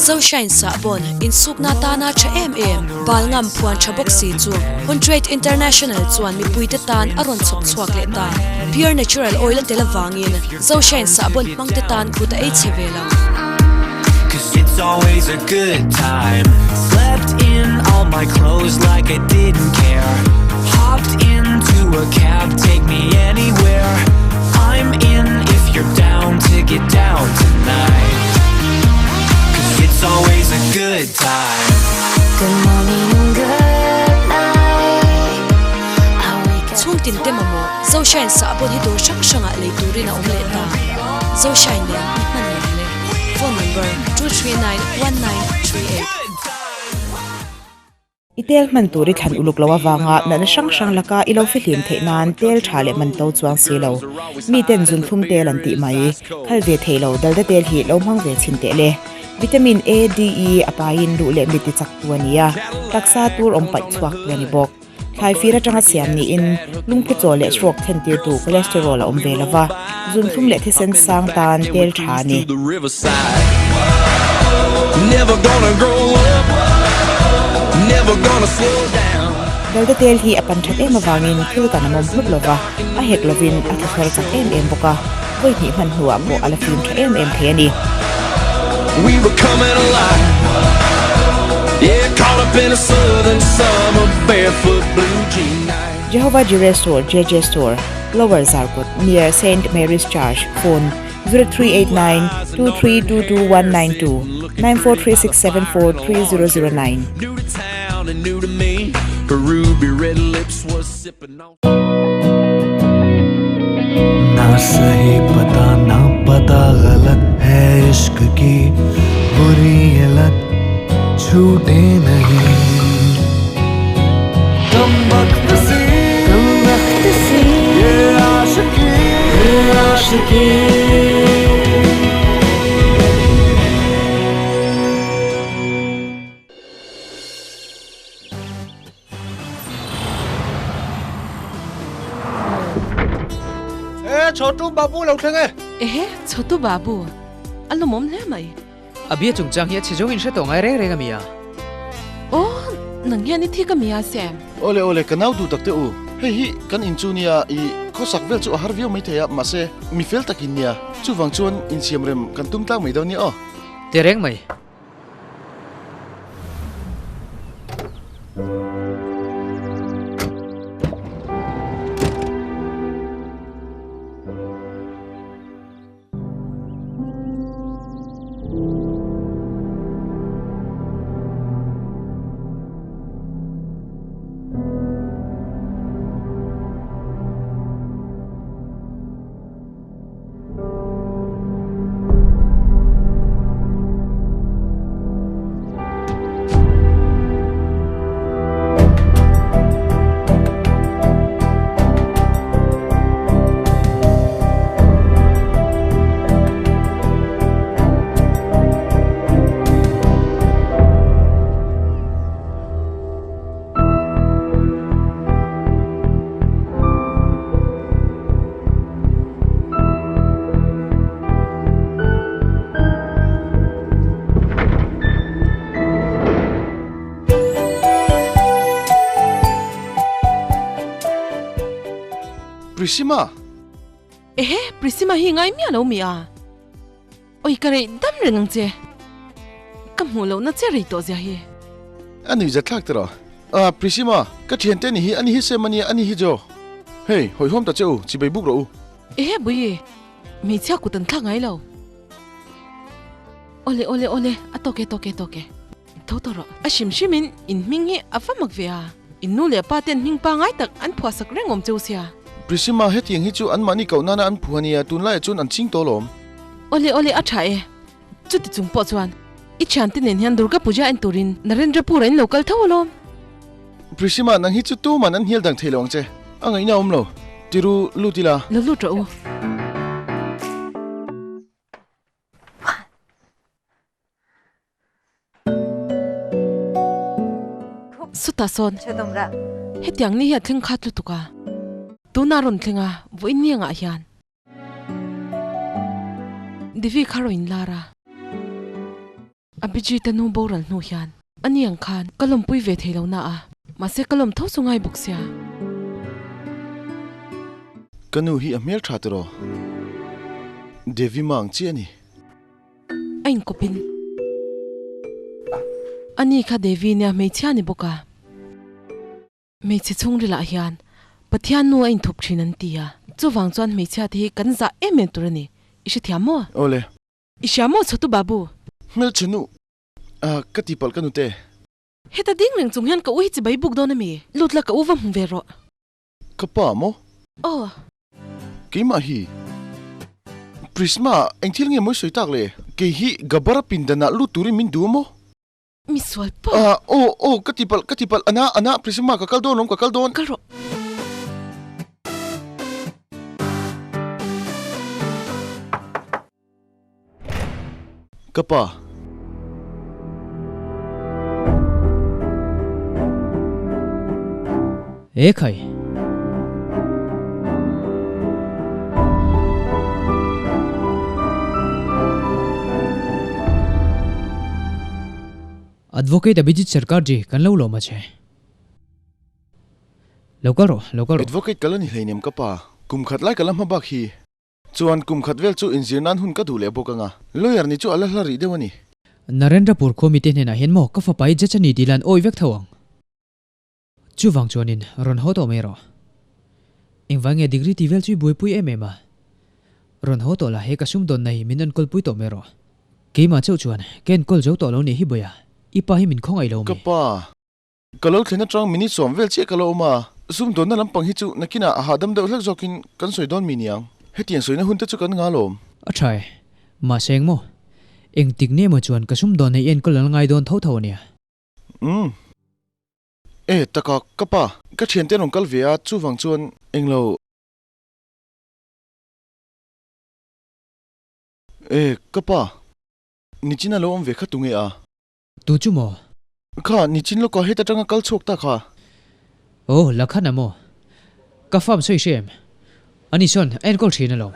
Zoshine sahbawn insukna tana tha em em, bal ngam phuan tha bawk si chu Huntrade International chuan mipuite tan a rawn chhawp chhuak leh ta. Pure natural oil a tel avangin Zoshine sahbawn hmangte tan kut a ei chhe ve lo. Chhungtin te mamawh Zoshine sahbawn hi dawr hrang hrangah lei turin a awm leh ta. Zoshine nen i hman nuam le. Phone number, 2391938. I tel hman tur i thlan uluk lo avanga natna hrang hrang laka i lo fihlim theih nan tel tha leh man to chuang si lo. Miten zunthlum tel an tih mai. Khal ve thei lo dalda tel hi lo hmang ve chhin teh le. Vitamin A, D, E a paiin luh leh mit ti chak tu a ni a, taksa tur awm paih chhuak tu a ni bawk. Thlai fir atanga siam niin lungphu chaw leh stroke thlentirtu cholesterol a awm ve lo va, zunthlum leh thisen sang tan tel tha a ni. Dalda tel hi a pan that em avangin thil kan a mawm hlut lo va, a hek lovin a thlathar chak em em bawk a, vawi hnih hman hnuah pawh a la fim tha em em thei a ni. Jehovah Jireh Store, JJ Store, Lower Zarkawt, near Saint Mary's Church, phone, 0389 2322192, 9436743009. Na sahi pata na pata galat hai ishq ki buri lat chhute nahi Kam waqt si kam waqt si ye aashiqi ye aashiqi E, Chhotu Babu lo thleng e. Ehe, Chhotu Babu. A lawmawm hle mai. A bia chungchang hi a chhe zawngin hre tawh ngai reng reng a mi a? Aw, nang hian i thik a mi a, Sam? Awle awle, ka nau duh tak teh u. Hei hi kan in chu nia, i khawsak vel chu a har viau maithei a, mahse mi fel tak in nia. Chuvang chuan insiamrem kan tum tlang mai dawn nia aw. Teh reng mai. Prisima! Ehe, Prisima hi ngai miah lo mi a? Oi ka rei dam reng ang che. Ka hmuh lohna che rei tawh zia hi. A nui zat thlak tawh. Ah, Prisima, ka thiante ni hi, ani hi Sam ania, ani hi Joe. Hei, hawihhawm ta che u, chibei buk rawh u. Ehe Bui, hmeichhia kut an thlak ngai lo. Awle, awle, awle, a tawk e, tawk e, tawk e. Tho tawh rawh. A hrim hrimin in hming hi a va mak ve a, in nu leh pa ten hming pangai tak an phuahsak reng awm cheu sia. Prisima, hetiang hi chu anmahni koh nana an phuah ania, tunlaiah chuan an ching tawh alawm. Awle awle a tha e, chuti chung pawh chuan i thiante nen hian Durga Puja en turin Narendra Pura in lo kal tho alawm. Prisima, nang hi chu tuman an hnial dang thei lo ang che, a ngaihna a awm lo, tiru lut ila. Lo lut rawh u. Sutah sawn hetiang ni hi a thleng khat lutuk a, tuna rawn thleng a, vawiin ni angah hian Devi kha rawn inlar a. Abhijit-a nu boral hnu hian ani ang khan ka lawmpui ve thei lo na a, mahse ka lawm tho chu ngai bawk sia. Ka nu hi a hmel tha tiraw? Devi ma ang chiah a ni. A inkawpin ani kha Devi nia hmeichhia ni bawk a. Hmeichhe chhungrilah hian Pathian nu a inthup thin an ti a, chuvang chuan hmeichhia te hi kan zah em em tur a ni. I hrethiam maw? Awle. I hria maw chhotu babu? Hmelchhe nu, ah ka tihpalh ka nute. Heta ding reng chung hian ka u hi chibai buk dawn a mi? Lut la ka u va hmu ve rawh. Ka pa maw? Aw. Keimah hi. Prisma, eng thil nge mawi sawi tak le? Kei hi Gabara pindanah lut turin min duh a maw? Mi sual pa. Ah, aw, aw, ka tipalh, ka tipalh, ana, ana, Prisma, ka kal dawn awm, ka kal dawn. Kal rawh. Ka pa. E khai. Advocate Abhijit Sarkar ji kan lo lawm a che. Lo kal rawh, lo kal rawh. Advocate ka la ni hleinem ka pa. Kum khat lai ka la hma bak hi. Chuan kum khat vel chu inzir nan hun ka duh leh bawk anga, lawyer ni chu a la hla rih deuh a ni. Narendrapur khua mite hnenah hian maw ka fapa hi judge a ni tih lan awi vek tho ang. Chuvang chuanin rawn haw tawh mai rawh. Engvai nge degree tih vel chu i buaipui em em a? Rawn haw tawh la he ka sumdawnna hi min enkawl pui tawh mai rawh. Keimah chauh chuan ka enkawl zo tawh lo nih hi Bawia, i pa hi min khawngaih lo Ka mai. pa, Ka lo thlen atang minute sawm vel chiah ka lo awm a, sumdawnna lampang hi chu nakinah a hahdam deuh hlek zawkin kan sawi dawn mi niang. Hetiang sawina hun te chu kan ngal awm. A tha e. Mahse eng maw? Engtik nge maw chuan ka sumdawnna i enkawl an ngai dawn tho tho ania. Umm. E, taka, ka pa, ka thiante an rawn kal ve a, chuvang chuan englo. E, ka pa, nichin a lo awm ve kha tunge a? Tu chu maw? Kha, nichin lawka heta tanga kal chhuak ta kha. Aw, Lakhan a maw? Ka farm sawi hre em? Ani sawn a enkawl thin alawm.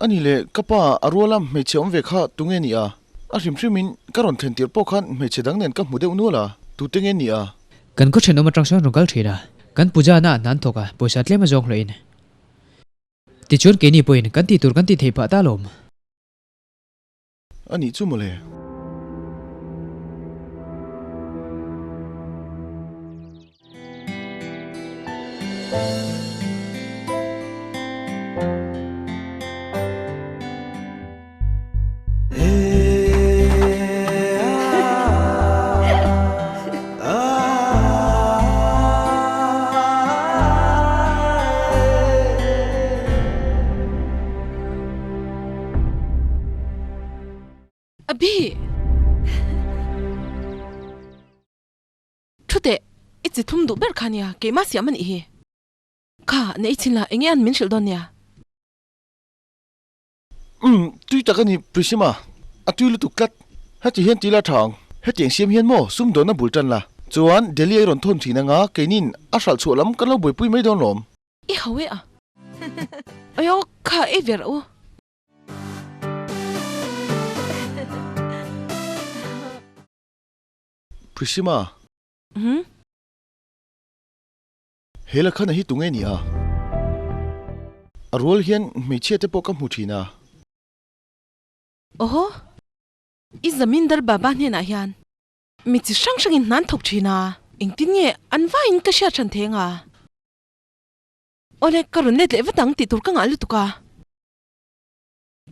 Ani le, ka pa a ruala hmeichhe awm ve kha tunge ni a? A hrim hrimin ka rawn thlen tirh pawh khan hmeichhe dang nen ka hmu deuh nual a, tute nge ni a? Kan khaw thenawm atang sawn rawn kal thin a, kan puja na hnan thawk a, pawisa tlem a zawng hlawhin. Tichuan keini pawhin kan tih tur kan tih theih phah ta alawm. A nih chu mawle. Abhi! Thu teh, i chi thum duh ber kha nia, keimah siam a nih hi. Kha, na i chin la, enge an min hrilh dawn nia? Umm, tui tak a ni Prisima, a tui lutuk tlat. Heti hian ti la tha ang, hetiang siam hian maw sumdawnna bul tan la, chuan Delhi a i rawn thawn thin anga keinin a hralh chhuah lam kan lo buaipui mai dawn lawm. I ho e a. Aw kha ei ver u. Prisima. Hmm? He Lakhana hi tunge ni a? A rual hian hmeichhia te pawh ka hmu thin a. Oho. I Zamindar Baba hnenah hian mi chi hrang hrangin hna an thawk thin a. Engtin nge an vaiin ka hriat hran thei anga? Awle, ka rawn let leh vat ang tih tur ka ngah lutuk a.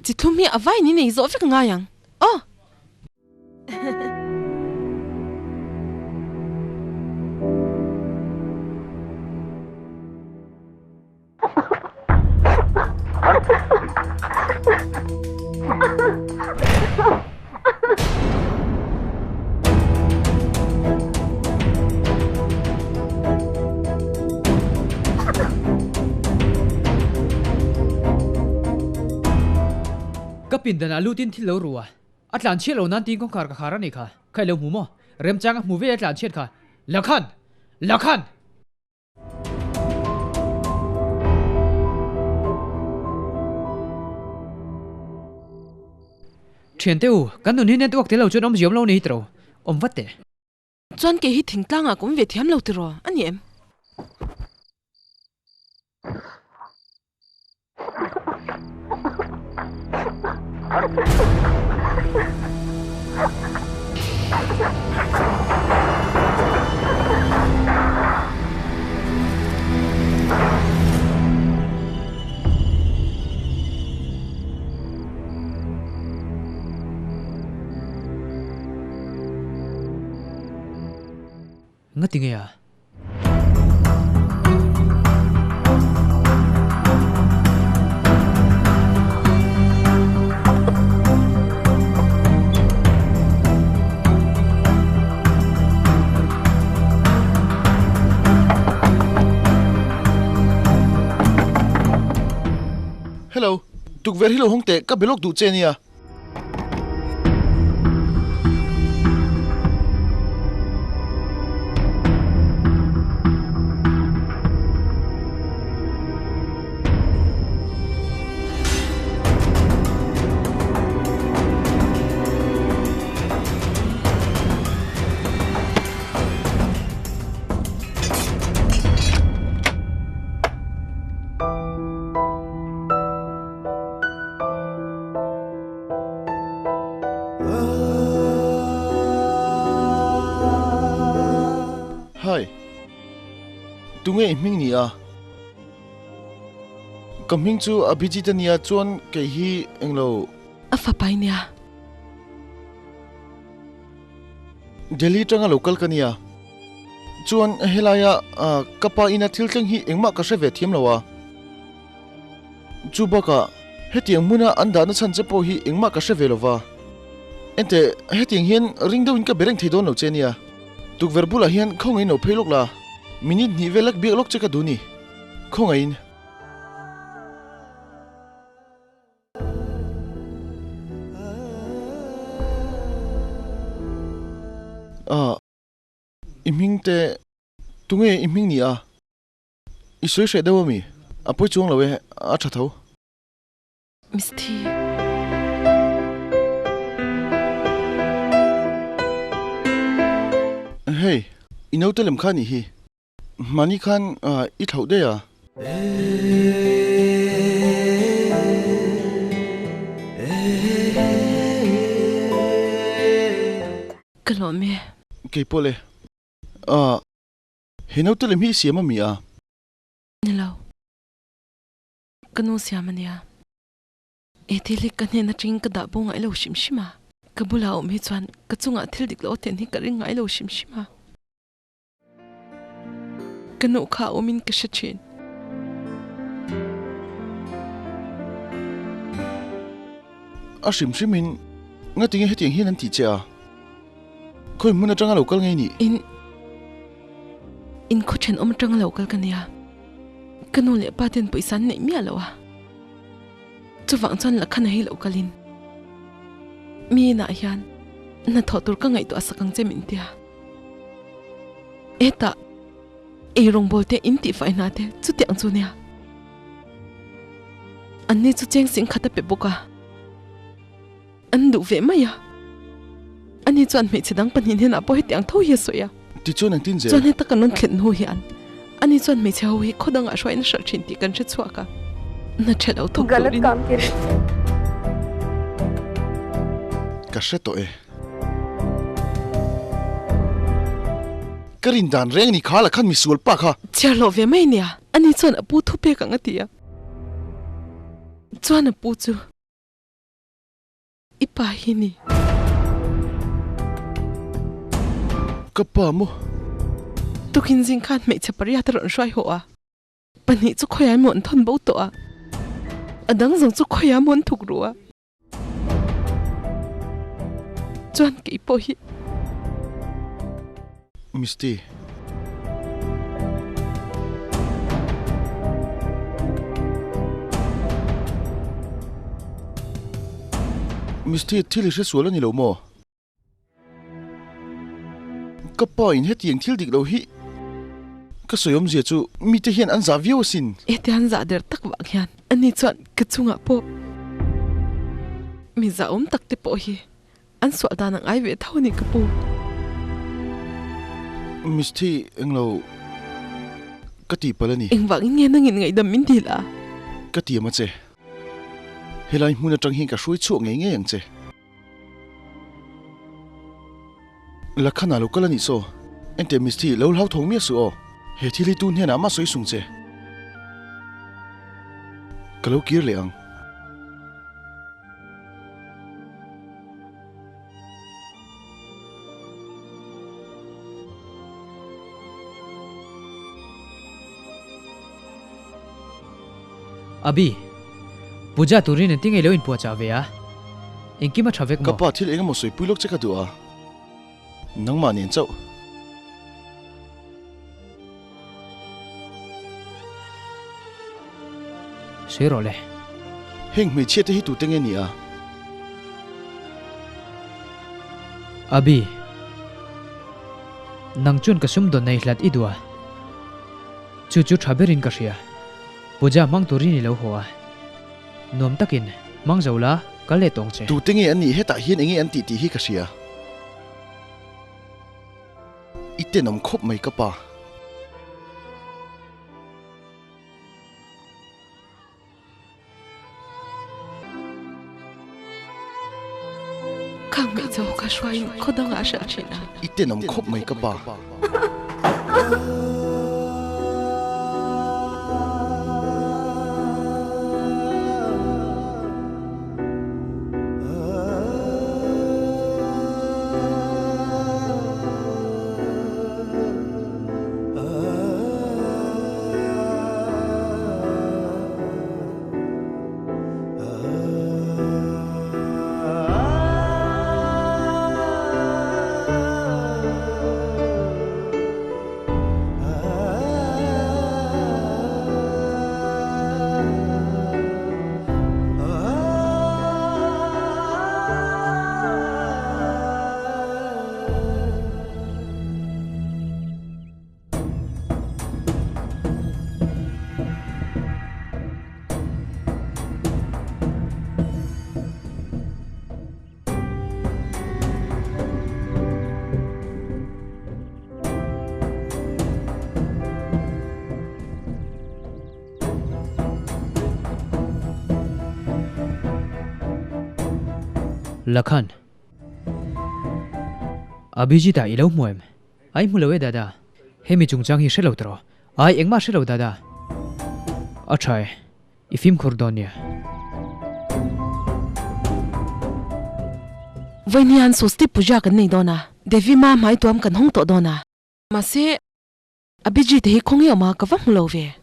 Chi thlum hi a vain in ei zawh vek ngai ang. Aw! Ka pindanah lutin thil lo ru a, a tlan chhiat lo nan tiin kawngkhar ka khar a ni kha. Kha i lo hmu maw? Remchang a hmu ve a tlan chhiat kha. Lakhan! Lakhan! Thiante u, kan nun hi network tel lo chuan awmzia awm lo ni hi tiro, awm vat teh. Chuan kei hi thingtlangah ka awm ve thiam lo tiraw a ni em? Ngati nge a? Hello, tukverh hi lo hawng teh, ka be lawk duh che nia. Hi. Tunge i hming ni a? Ka hming chu Abhijit a nia chuan kei hi englo. A fapa i nia. Delhi tanga lo kal ka nia. Chuan helaia ka pa ina thil thleng hi engmah ka hre ve thiam lo a. Chu bakah hetiang hmuna an dahna chhan che pawh hi engmah ka hre ve lo va. Enteh, hetiang hian ring deuhin ka be reng thei dawn lo che nia. Tukverh bulah hian khawngaihin lo phei lawk la, minute hnih vel lek biak lawk che ka duh ni. Khawngaihin. Ah, i hming te, tunge i hming ni a? I sawi hreh deuh ami? A pawi chuang lo e, a tha tho. Misty. Hey, i naute lem kha nih hi. Mahni khan i thlauh daih a. Ka lawm e. Kei pawh le. He naute lem hi i siam a mi a? Ni lo. Ka nu siam a nia. He thil hi ka hnen atangin ka dah bo ngai lo hrim hrim a. Ka bulah awm hi chuan ka chungah thil dik loh a thlen hi ka ring ngai lo hrim hrim a. Ka nuh kha a awmin ka hre thin. A hrim hrimin ngatinge hetiang hian an tih che a? Khawi hmun atanga lo kal ngei nih? In in khaw thenawm atanga lo kal ka nia. Ka nu leh pa ten pawisa an neih miah lo a. Chuvang chuan Lakhana hi lo kalin mi inah hian hnathawh tur ka ngaihtuah sak ang che min tia. Hetah ei rawngbâwl te in tihfai hna te chutiang chu nia. Anni chu cheng sing khat a pe bawk a, an duh ve mai a. Ani chuan hmeichhe dang pahnih hnenah pawh hetiang tho hi a sawi a. Tichuan engtin zel? Chuan heta kan rawn thlen hnu hian ani chuan hmeichhe ho hi khaw dangah hruaiin a hralh thin tih kan hre chhuak a, hna ṭha lo thawk turin. Ka hre tawh e. Ka rin dan reng ni kha la khan misual pa kha. Chhiar hlawh ve mai nia. Ani chuan a pu thu pek ang a ti a. Chuan a pu chu i pa hi ni. Ka pa maw? Tukin zing khan hmeichhe pariat a rawn hruai haw a. Pahnih chu khawiah emaw an thawn bo tawh a. A dang zawng chu khawiah emaw an thuk ru a. Chuan kei pawh hi. Misty. Misty, thil i hre sual a ni lo maw? Ka pa in hetiang thil dik lo hi ka sawi awmzia chu mite hian an zah viau asin. Heti an zah der tak vang hian ani chuan ka chungah pawh. Mi zahawm tak te pawh hi an sual dan ang ai ve tho a ni ka pu. Misty englo ka tih palh a ni. Engvangin nge nangin ngaihdam min dil a? Ka tiam a che. Helai hmun atang hian ka hruai chhuak ngei ngei ang che. Lakhana lo kal a nih saw. Enteh Misty, lo hlauthawng miah suh aw. He thil hi tu hnenah mah sawi sung che. Ka lo kir leh ang. Abi, Puja turin engtin nge i lo inpuahchah ve a? Engkim a tha vek Ka maw? pa thil engemaw sawipui lawk che ka duh a, nangmah nen chauh. Sawi rawh le. Heng hmeichhia te hi tute nge ni a? Abi, nang chuan ka sumdawn nei hlat i duh a. Chu chu tha berin ka hria. Puja hmang turin i lo haw a. Nuam takin hmang zo la, kal leh tawng che. Tute nge an nih hetah hian enge an tih tih hi ka hria. I tenawm khawp mai ka pa. Ka hmeichhe ho kha hruaiin khaw dangah a hrilh thin a. I tenawm khawp mai ka pa. Lakhan. Abhijit-a i lo hmu em? Ai hmu lo e dada. Hemi chungchang hi hre lo tawh. Ai engmah hre lo dada. A tha e. I fimkhur dawn nia. Vawiin hian Swasti Puja kan nei dawn a, Devi Ma hmai tuam kan hawng tawh dawn a. Mahse, Abhijit hi khawnge awm a ka va hmu lo ve.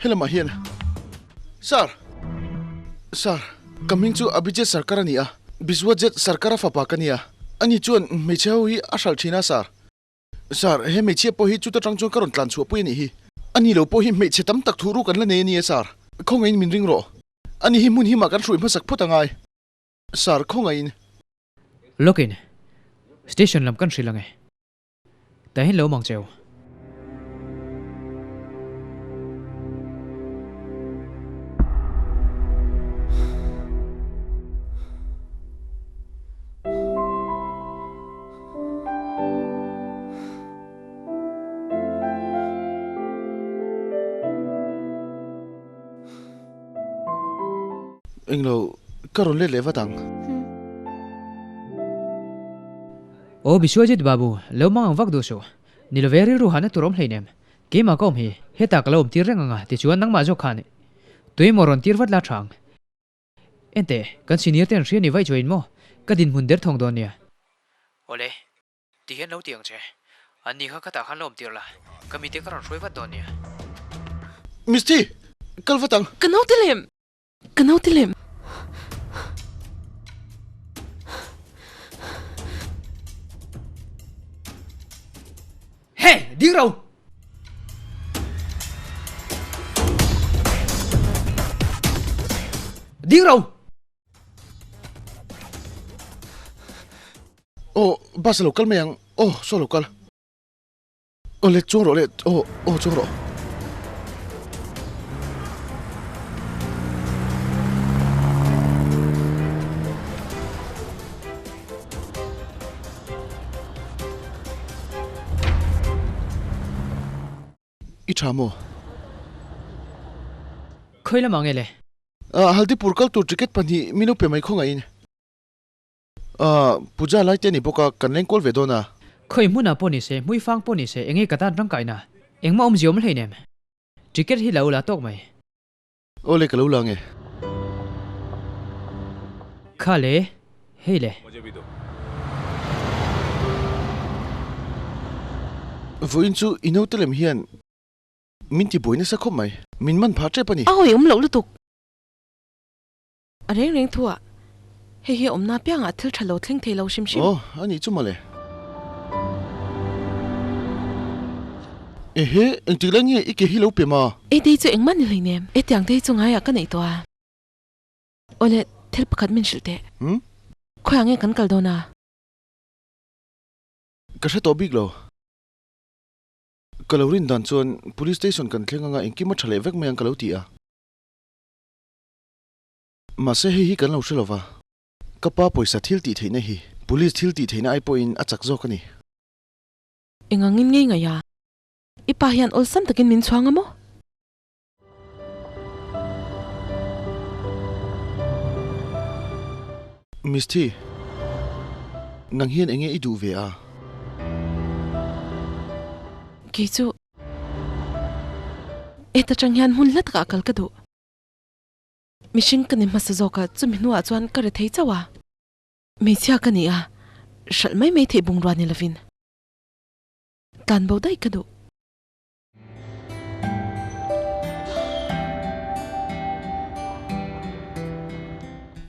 Helamah hian Sir! Sir, ka hming chu Abhijit Sarkar a ni a, Biswajit Sarkar-a fapa ka ni a. Ani chuan hmeichhe ho hi a hralh thin a, Sir. Sir, he hmeichhia pawh hi chuta tang chuan ka rawn tlan chhuah pui a nih hi. Ani lo pawh hi hmeichhe tam tak thuh ruk an la nei a ni e, Sir. Khawngaihin min ring rawh. Ani hi hmun himah kan hruai hmasak phawt angai. Sir, khawngaihin. Lawkin, station lam kan hrilh ang e. Tah hian lo awm ang cheu. Englo, ka rawn let leh vat ang. Aw Biswajit Babu, lo mang ang vak duh suh. Ni lo ve rilru hahna tur awm hleinem. Keimah ka awm hi, hetah ka lo awm tir reng ang a, tichuan nangmah zawk khan tuemaw rawn tir vat la tha ang. Enteh, kan senior te an hria ni vaih chuain maw? Ka dinhmun der thawng dawn nia. Awle, ti hian lo ti ang che. An ni kha khatah khan lo awm tir la, ka mite ka rawn hruai vat dawn nia. Misty, kal vat ang. Ka naute lem! Ka naute lem! Hey! Ding ro! Ding ro! Aw, bus a lo kal mai ang. Aw, saw lo kal. Aw le, chuang rawh le. Aw, aw chuang rawh. I tha maw? Khawi lamah nge le? Ah, Haldipur kal tur ticket pahnih min lo pe mai khawngaihin. Ah, puja lai te a ni bawk a, kan leng kual ve dawn a. Khawi hmunah pawh ni se, hmui fang pawh ni se, enge ka tan tangkaina? Engmah awmzia awm hleinem. Ticket hi lo la tawk mai. Aw le ka lo la nge. Kha le, hei le. Vawiin chu i naute lem hian min ti buai nasa khawp mai. Min man phah tep a ni. A hawi awm loh lutuk. A reng reng thu ah hei hi awmna piangah thil tha lo thleng thei lo hrim hrim. Aw, a nih chu mawle. Ehe, engtik lai nge i ke hi lo pe ma? Ei tei chu engmah ni hleinem, e tiang tei chu ngaiah ka neih tawh a. Awle, thil pakhat min hrilh teh. Hmm? Khawiah nge kan kal dawn a? Ka hre tawh bik lo. Ka lo rin dan chuan Police Station kan thleng anga engkim a tha leh vek mai ang ka lo ti a. Mahse hei hi kan lo hre lova, ka pa pawisa thil tih theihna hi Police thil tih theihna ai pawhin a chak zawk a ni. Engangin ngei ngaih a? I pa hian awlsam takin min chhuang a maw? Misty, nang hian enge i duh ve a? Kei chu heta tang hian hmun hla takah kal ka duh. Mihring ka ni hmasa zawk a, chumi hnuah chuan ka ri thei chauh a. Hmeichhia ka ni a, hralh mai mai theih bungrua ni lovin. Tlan bo daih ka duh.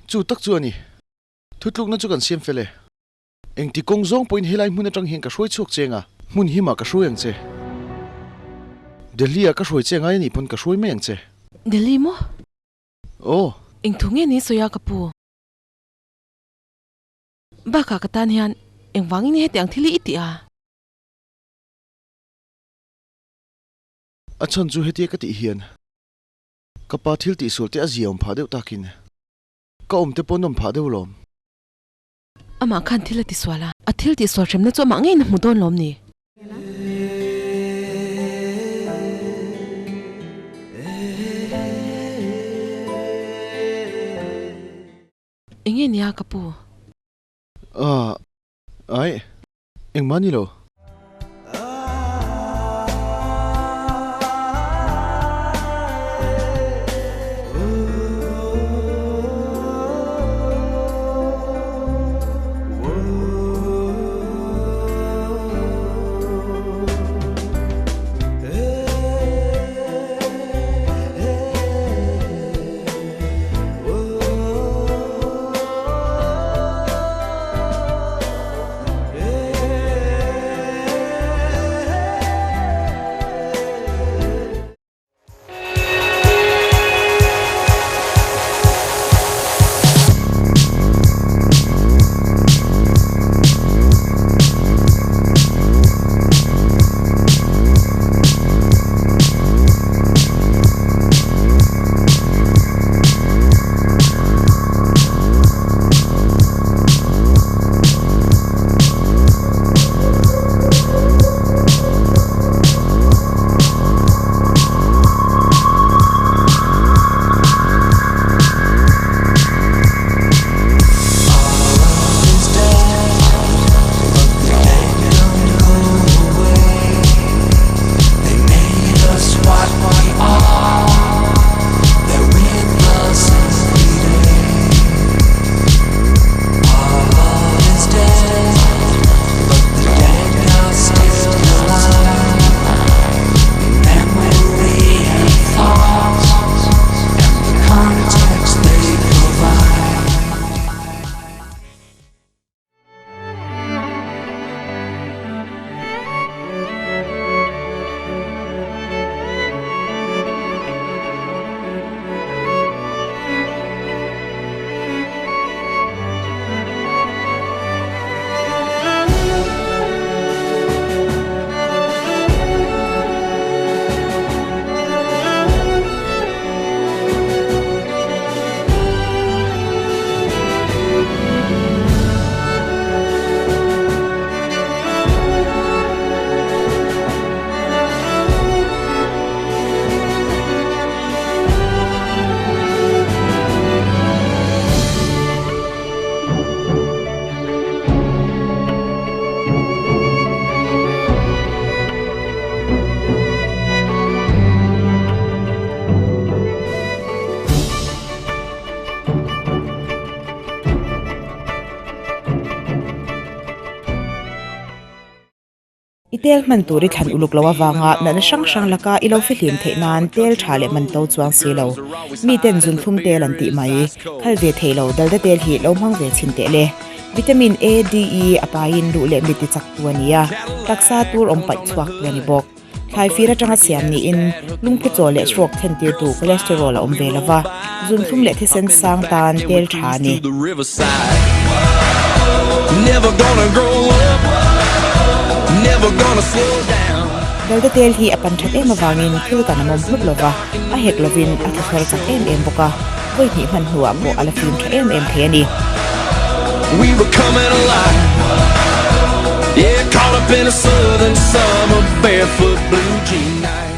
Chu tak chu a ni. Thutlukna chu kan siam fel e. Engti kawng zawng pawhin helai hmun atang hian ka hruai chhuak cheng a, hmun himah ka hruai ang che. Delhi-ah ka hruai che ngai a nih pawn ka hruai mai ang che. Delhi maw? Aw. Eng thu nge ni sawi a ka pu? Bakah ka tan hian engvangin nge hetiang thil hi i tih a? A chhan chu hetia ka tih hian ka pa thil tihsual te a zia awm phah deuh takin ka awm te pawh nawm phah deuh lawm. Amah khan thil a tisual a, a thil tihsual hremna chu amah ngeiin a hmu dawn lawm ni? Enge nia ka pu? Ah, ai, engmah ni lo. I tel hman tur i thlan uluk lo avanga natna hrang hrang laka i lo fihlim theih nan tel tha leh man to chuang si lo. Miten zunthlum tel an tih mai. Khal ve thei lo dalda tel hi lo hmang ve chhin teh le. Vitamin A, D, E a paiin luh leh mit ti chak tu a ni a, taksa tur awm paih chhuak tu a ni bawk. Thlai fir atanga siam niin lungphu chaw leh stroke thlentirtu cholesterol a awm ve lo va, zunthlum leh thisen sang tan tel tha a ni. Dalda tel hi a pan that em avangin thil kan a mawm hlut lo va, a hek lovin a thlathar chak em em bawk a, vawi hnih hman hnuah pawh a la fim tha em em thei a ni.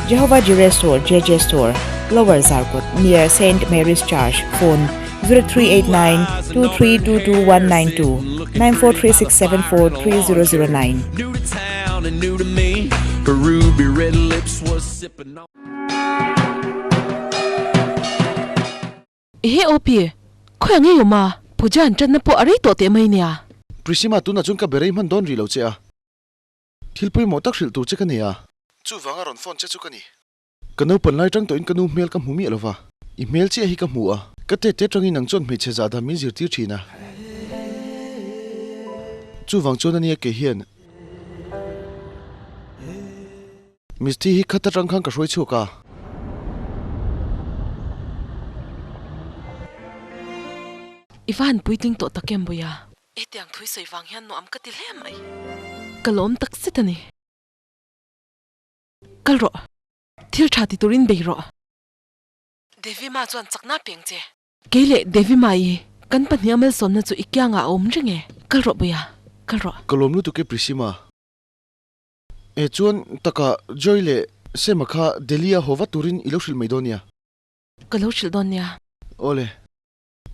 Jehovah Jireh Store, JJ Store, Lower Zarkawt, near Saint Mary's Church, phone, 0389 2322192, 943674 3009. Ehe OP, khawi ang i awm a? Puja an tanna pawh a rei tawh teh mai nia. Prisima tunah chuan ka be rei hman dawn rih lo che a, thil pawimawh tak hrilh tur che ka nei a. Chuvanga rawn phone che chu ka ni. Ka naupan lai tang tawhin ka nu hmel ka hmu miah lova, i hmel chiah hi ka hmu a, ka tete tangin nang chuan hmeichhe zah dan min zirtir thin a. Chuvang chuan ania kei hian. Misty hi khat atang khan ka hruai chhuak a. I va han puitling tawh tak em Buia? Hetiang thui sawi vang hian nuam ka ti hle mai. Ka lawm tak zet a ni. Kal rawh. Thil tha ti turin bei rawh. Devi ma chuan chakna peng che. Kei leh Devi ma i kan pahnih a malsawmna chu i kiangah a awm reng e. Kal rawh Buia. Kal rawh. Ka lawm lutuk e Prisima. E chuan taka Joy leh Sema kha Delhi a haw vat turin i lo hrilh mai dawn nia. Ka lo hrilh dawn nia. Awle,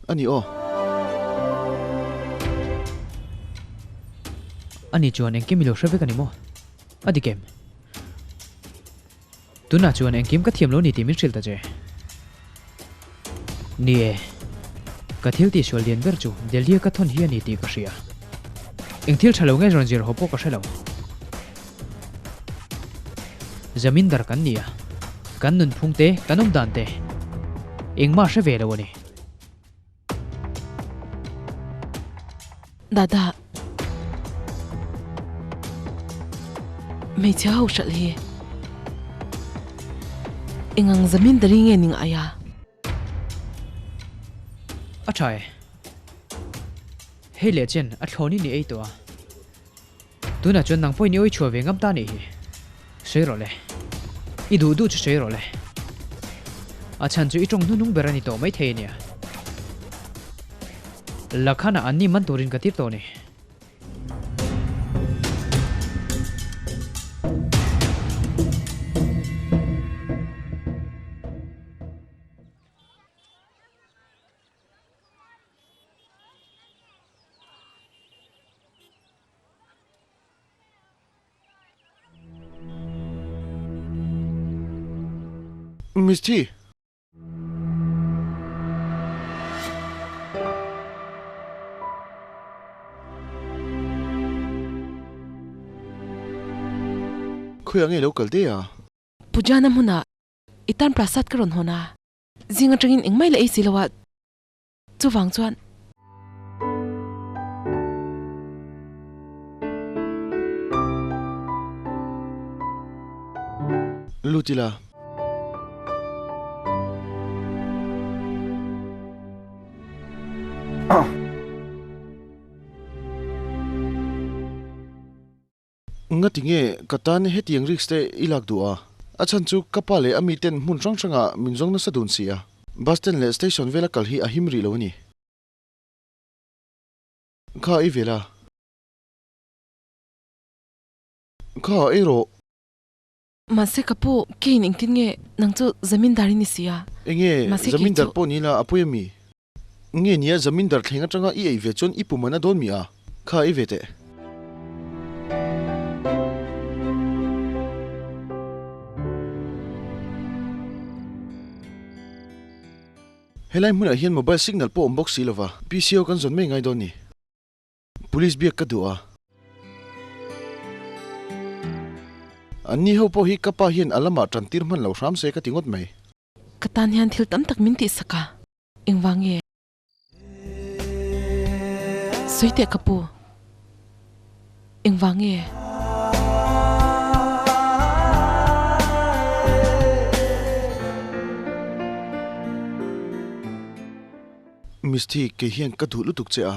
a ni aw. Ani chuan engkim i lo hre vek a ni maw? A dik em? Tunah chuan engkim ka thiam lo ni tih min hrilh ta che. Ni e, ka thil tihsual lian ber chu Delhi a ka thawn hi a ni tih ka hria. Eng thil tha lo nge rawn zir haw pawh ka hre lo. Zamindar kan ni a, kan nunphung te, kan awm dan te engmah hre ve lo a ni. Dada, hmeichhia ho hralh hi engang zamindari nge ni ngai a? A tha e. Hei leh chen a thlawn in i ei tawh a. Tunah chuan nang pawhin i awi chhuah ve ngam ta nih hi. Sawi rawh le. I duh duh chu sawi rawh le. A chhan chu i tawng hnuhnung ber a ni tawh maithei a nia. Lakhanah an ni man turin ka tir tawh a ni. Misty. Khawiah nge lo kal daih a? Pujana hmunah i tan prasad ka rawn hawn a, zing atangin engmah i la ei si lo a, Chuvang chuan. Lut ila. Ngati nge ka tan hetiang risk te i lak duh a? A chhan chu ka pa leh a miten hmun hrang hrangah min zawng nasa dun si a. Bus stand leh station vela kal hi a him rih lo a ni. Kha ei ve la. Kha ei rawh. Mahse ka pu, keiin engtin nge nang chu zamindar i ni si a? Enge zamindar pawh ni la a pawi a mi? Nge nia zamindar thleng atanga i ei ve chuan i pum an a dawn mi a? Kha ei ve teh. Helai hmunah hian mobile signal pawh awm bawk si lova, PCO kan zawn mai ngai dawn ni. Police biak ka duh a. Anni ho pawh hi ka pa hian a lamah tan tir hman lo hram se ka ti ngawt mai. Ka tan hian thil tam tak min tihsak a, engvang nge? Sawi teh ka pu, engvang nge? Misty, kei hian ka duh lutuk che a.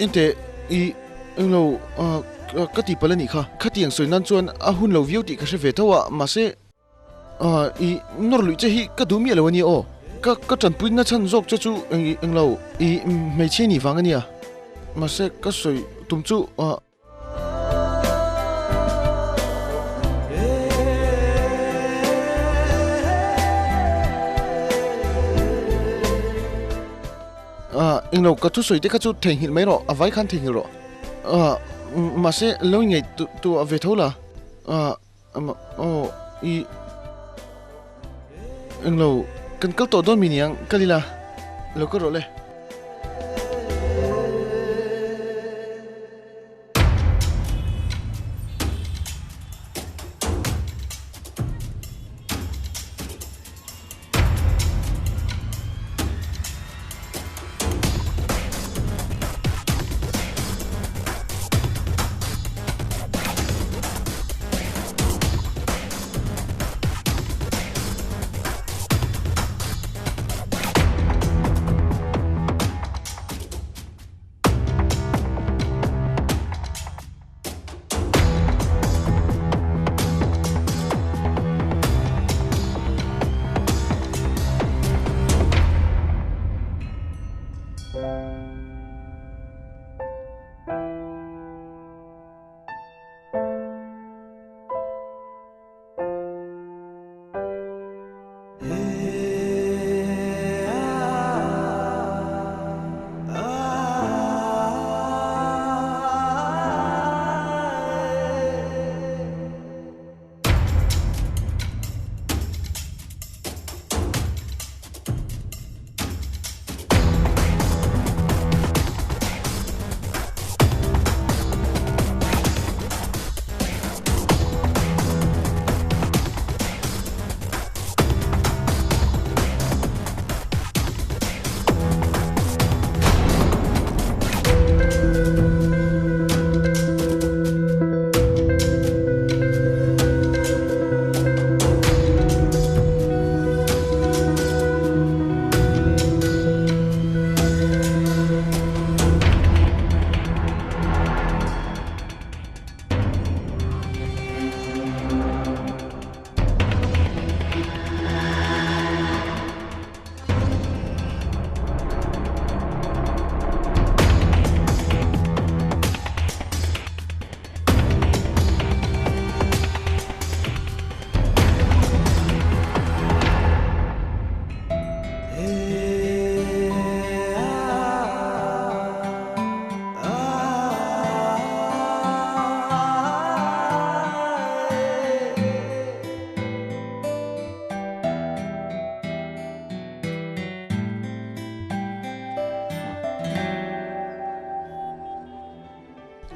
Ente, i englo ka tih palh a nih kha. Khatiang sawi nan chuan a hun lo viau tih ka hre ve tho a, mahse i nawr luih che hi ka duh miah lo a nia aw. Ka ka tanpui na chhan zawk che chu englo i hmeichhia nih vang a nia. Mahse ka sawi tum chu. Englo ka thusawi te kha chu theihnghilh mai rawh, a vai khan theihnghilh rawh. Mahse lo ingaih tu a ve tho la. Aw i englo kan kal tawh dawn mi niang kal ila lo kal rawh le.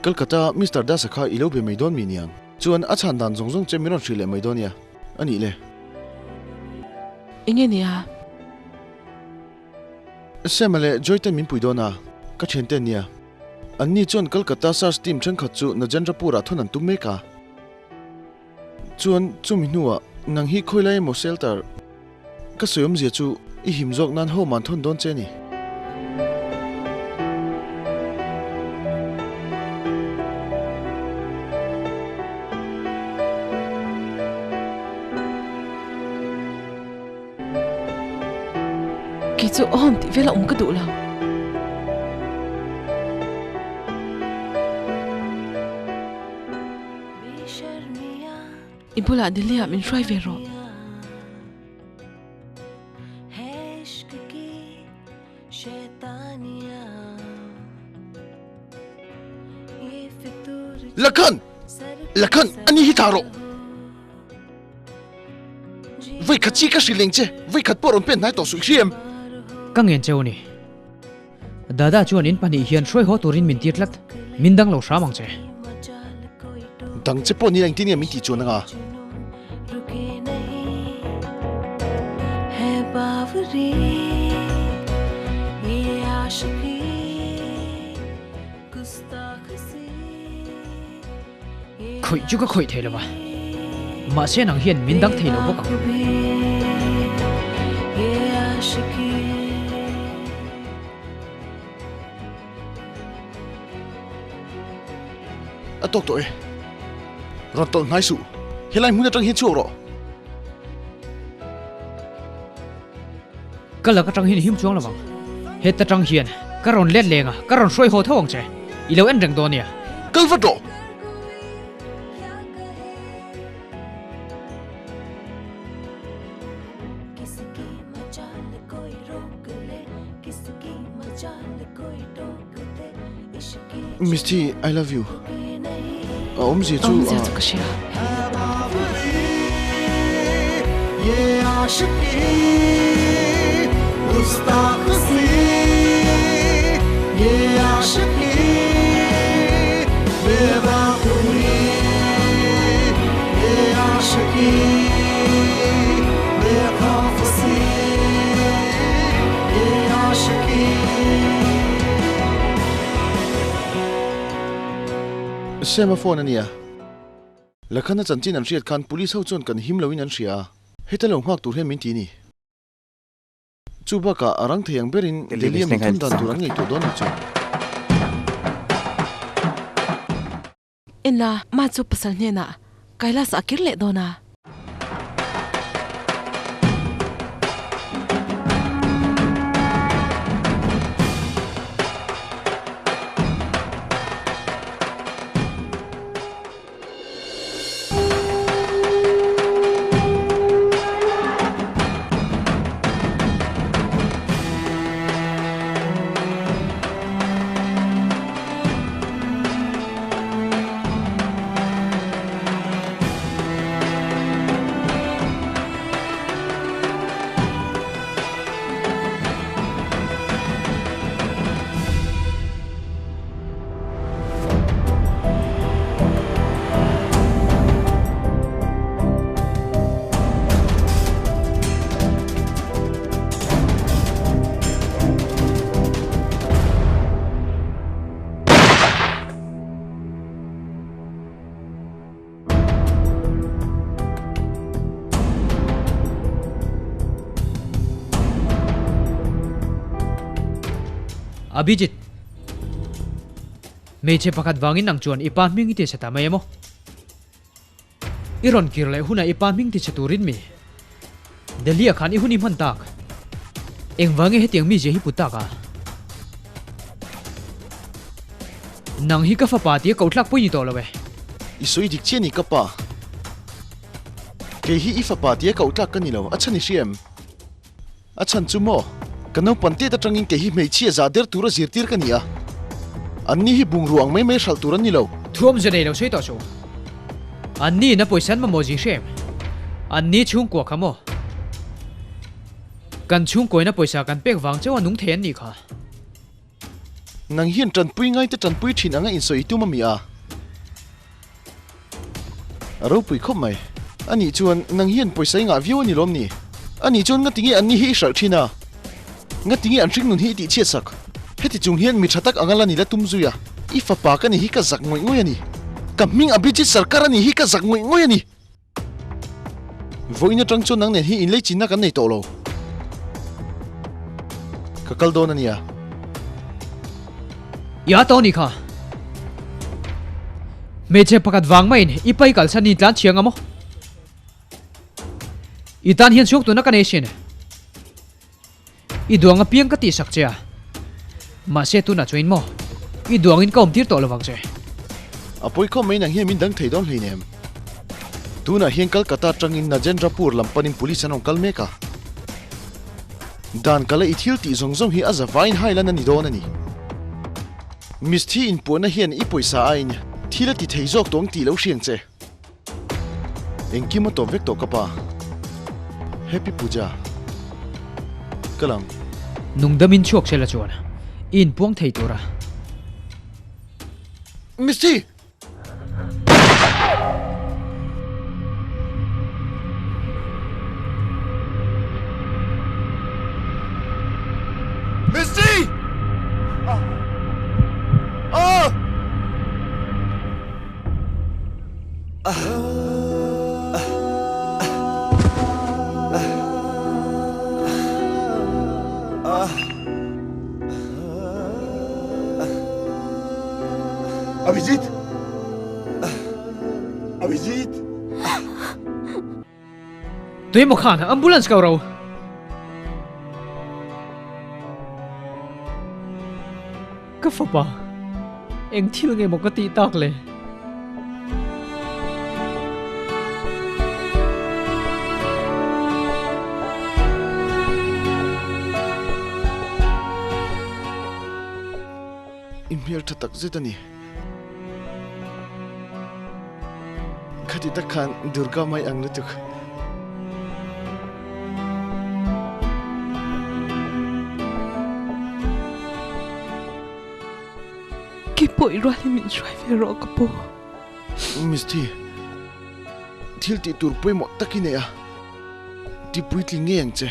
Kolkata Mister Dasa kha i lo be mai dawn mi niang? Chuan a chhan dan zawng zawng che min rawn hrih leh mai dawn nia. A nih le. Enge nia? Sam-a leh Joy ten min pui dawn a, ka thiante an nia. Anni chuan Kolkata SARS team thenkhat chu Najendrapur-ah thawn an tum mek a. Chuan chumi hnuah nang hi khawi lai emaw shelter ka sawi awmzia chu i him zawk nan home an thawn dawn che a ni. Kei chu awm tih vel a awm ka duh lo. I bulah Delhi ah min hruai ve rawh. Lakhan! Lakhan! Ani hi tha rawh! Vawi khat chi ka hrilh eng che, vawi khat pawh rawn pen hnai tawh suh i hria em? Ka ngen cheu a ni. Dada chuan in pahnih hian hruai haw turin min tir tlat, min dang lo hram ang che. Dang che pawh nila engtin nge min tih chuan anga? Khawih chu ka khawih thei lo va, mahse nang hian min dang thei lo bawk ang. A tawk tawh e. Rawn tawlh hnai suh. Helai hmun atang hian chhuak rawh. Ka lak atang hian i him chuang lo vang. Heta tang hian ka rawn let leng a, ka rawn hruai haw tho ang che. I lo en reng dawn nia. Kal vat rawh! Misty, I love you. A awmzia chu. Awmzia chu ka hria. Sema phone a nia. Lakhana chanchin an hriat khan police ho chuan kan him loin an hria a, heta lo nghak tur hian min ti a ni. Chu bakah a rang thei ang berin Delhi a min thun dan tur an ngaihtuah dawn ni chu. Enla, ma chu pasal hnenah Kailas a kir leh dawn a. Abhijit, hmeichhe pakhat vangin nang chuan i pa hming i ti chhe ta mai emaw? I rawn kir leh hunah i pa hming ti chhe turin mi Delhi ah khan i hun i hman tak. Engvang nge hetiang mizia hi put tak a? Nang hi ka fapa tia koh tlak pawh i ni tawh lo e. I sawi dik chiah ni ka pa. Kei hi i fapa tia koh tlak ka ni lo, a chhan i hria em? A chhan chu maw? Ka naupang tet atangin kei hi hmeichhia zah der tura zirtir ka ni a. Anni hi bungrua ang mai mai hralh tur an ni lo. Thuam ze nei lo sawi tawh suh. Anni in a pawisa an mamawh zing hre em? Anni chhungkua kha maw? Kan chhungkuain a pawisa kan pek vang chauh a nung thei an nih kha. Nang hian tanpui ngaite tanpui thin anga insawi tum a mi a? A ropui khawp mai. Anih chuan nang hian pawisa i ngah viau a ni lawm ni? Anih chuan ngati nge anni hi i hralh thin a? Ngati nge an hringnun hi i tihchhiat sak? Heti chung hian mi tha tak anga la ni la tum zui a, i fapa ka ni hi ka zak ngawih ngawih a ni. Ka hming Abhijit Sarkar a ni hi ka zak ngawih ngawih a ni. Vawiin atang chuan nang nen hi inlei chinna kan nei tawh lo. Ka kal dawn a nia. I a tawh ni kha. Hmeichhe pakhat vang maiin i pai kalsan in tlan chhiang a maw? I tan hian chhuak tuna ka nei sin. I duang apiang ka tihsak che a, mahse tunah chuan maw i duangin ka awmtir tawh lovang che. A pawi khawp mai nang hian min dang thei dawn hleinem. Tunah hian Kolkata atangin Najendrapur lam panin police an rawn kal mek a. Dan kala i thil tih zawng zawng hi a za vaiin hailan a ni dawn a ni. Misthi inpuahna hian i pawisa aiin thil a ti thei zawk tawng tih lo hriang che. Engkim a tawp vek tawh ka pa. Happy Puja. Ka lang. Nungdamin chhuak sela chuan i inpuang thei tur a. Misty! Misty! Ah! Abhijit! Abhijit! Tuemaw khan ambulance ko ro. Ka fapa, eng thil nge maw ka tih tak le? I hmel tha tak zet a ni. Khati tak khan Durga mai ang lutuk. Kei pawh i rualin min hruai ve rawh ka pu. Misty, thil tih tur pawimawh tak i nei a, ti puitling ngei ang che.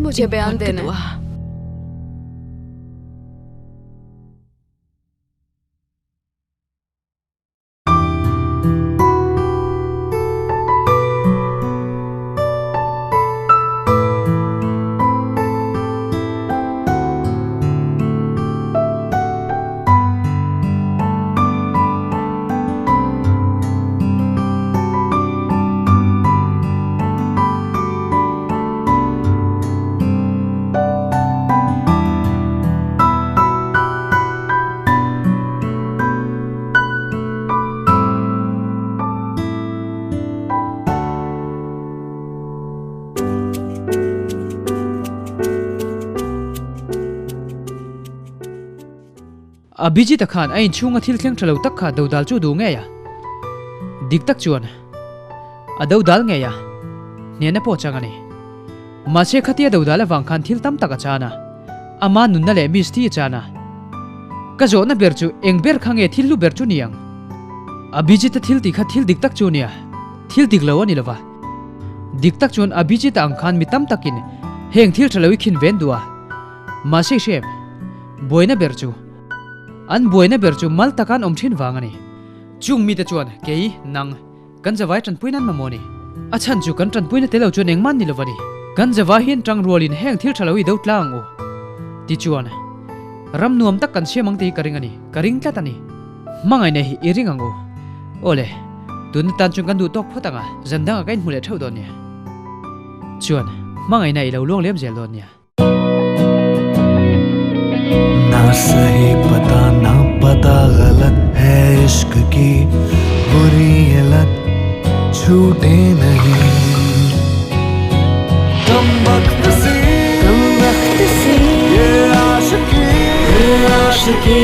Mujhe bayan dena hai. Abhijit-a khan a inchhunga thil thleng tha lo tak kha dodal chu duh ngei a, dik tak chuan a dodal ngei a, hnehna pawh chang a ni. Mahse khatia dodal avang khan thil tam tak a chan a, ama nunna leh Misty a chan a. Ka zawhna ber chu eng ber kha nge thil hlu ber chu ni ang? Abhijit-a thil tih kha thil dik tak chu nia, thil dik lo a ni lova. Dik tak chuan Abhijit-a ang khan mi tam takin heng thil tha lo i khin ven duh a. Mahse hrem, buaina ber chu, an buaina ber chu mal taka an awm thin vang a ni. Chung mite chuan kei, nang, kan zavai tanpui nan mamawh a ni. A chhan chu kan tanpuina tel lo chuan engmah ni lo va ni. Kan zavai hian tang rualin heng thil tha lo i do tlang ang u. Tichuan, ram nuam tak kan siam ang tih hi ka ring a ni, ka ring tlat a ni. Hmangaihna hi i ring ang u. Awle, tuna tan chuan kan duh tawk phawt ang a, zan dangah ka inhmu leh theuh dawn nia. Chuan, hmangaihna i lo luang liam zel dawn nia. Na sahi pata na pata galat hai ishq ki buri lat chhute nahi Kam waqt si kam waqt si ye aashiqi ye aashiqi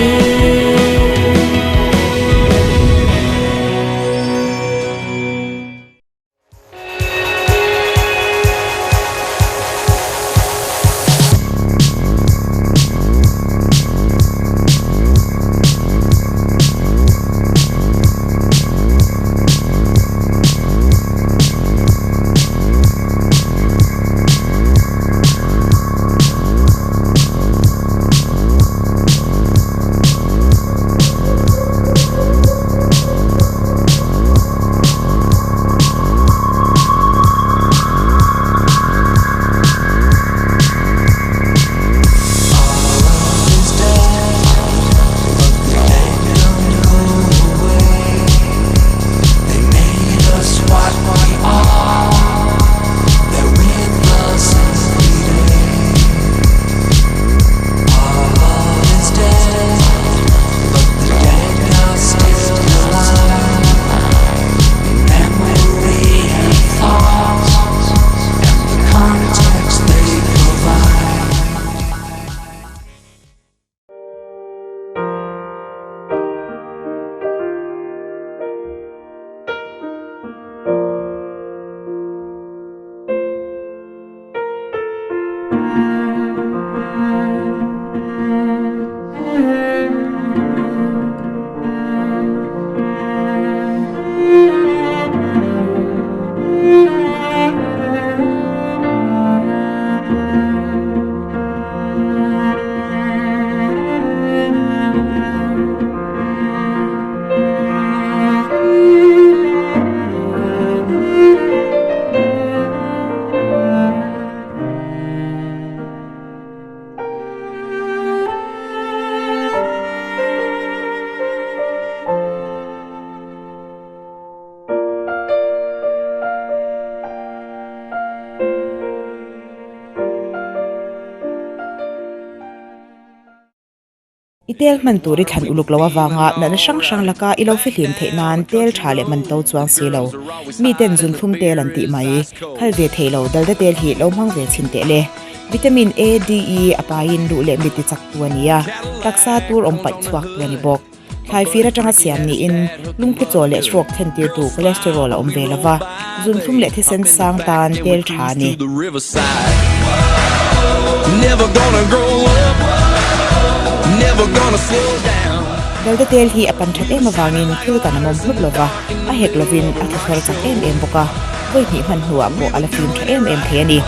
Tel hman tur i thlan uluk lo avanga natna hrang hrang laka i lo fihlim theih nan tel tha leh man to chuang si lo. Mi ten zunthlum tel an tih mai. Khal ve thei lo dalda tel hi lo hmang ve chhin teh le. Vitamin A, D, E a paiin duh leh mit ti chak tu a ni a, taksa tur awm paih chhuak tu a ni bawk. Thlai fir atanga siam niin lungphu chaw leh stroke thlentirtu cholesterol a awm ve lova, zunthlum leh thisen sang tan tel tha a ni. Dalda tel hi a pan that em avangin thil kan a mawm hlut lova, a hek lovin a thlathar chak em em bawk a, vawi hnih hman hnuah pawh a la fim tha em em thei a ni.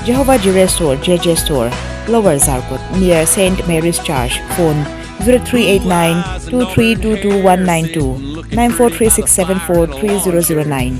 Jehovah Jireh Store, JJ Store, Lower Zarkawt, near Saint Mary's Church, phone, 0389 2322192, 943674 3009.